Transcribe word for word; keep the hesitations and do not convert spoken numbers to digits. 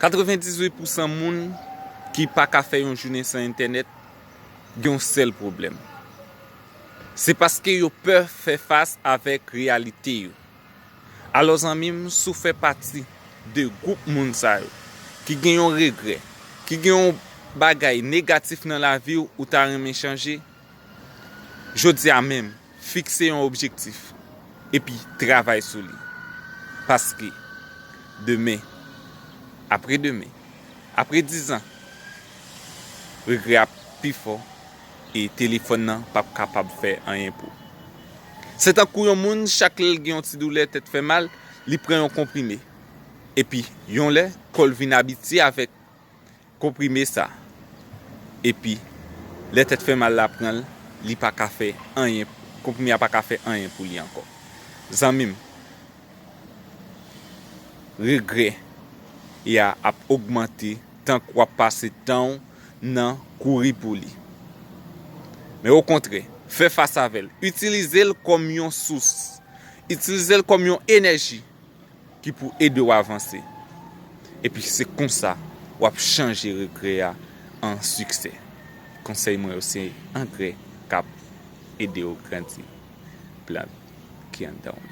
Katrevendizuit pousan moun ki pa ka fè yon jounen san entènèt gen yon sèl pwoblèm. Se paske yo pè fè fas avèk reyalite yo. Alò zanmi m, si w fè pati de gwoup moun sa yo, ki gen yon regrè, ki gen yon bagay negatif nan lavi w ou ta renmen chanje, jodi a menm, fikse yon objektif epi travay sou li. Paske demen, apre demen, apre dizan, regrè ap pi fò e telefòn nan p ap kapab fè anyen pou. Se tankou yon moun, chak lè l gen yon ti doulè tèt fè mal, li pran yon konprime. Epi, yon lè, kò l vin abitye avèk konprime sa. Epi, lè tèt fè mal la pran l, li pa ka fè anyen, konprime a pa ka fè anyen pou li ankò. Zanmi m, regrè a ap ogmante tank w ap pase tan w nan kouri pou li. Men okontrè, fè fas avè l. Itilize l kòm yon sous. Itilize l kòm yon enèji ki pou ede w avanse. Epi se konsa w ap chanje regrè a an siksè. Konsèy mwen yo se angrè k ap ede w grandi plant ki anndan w.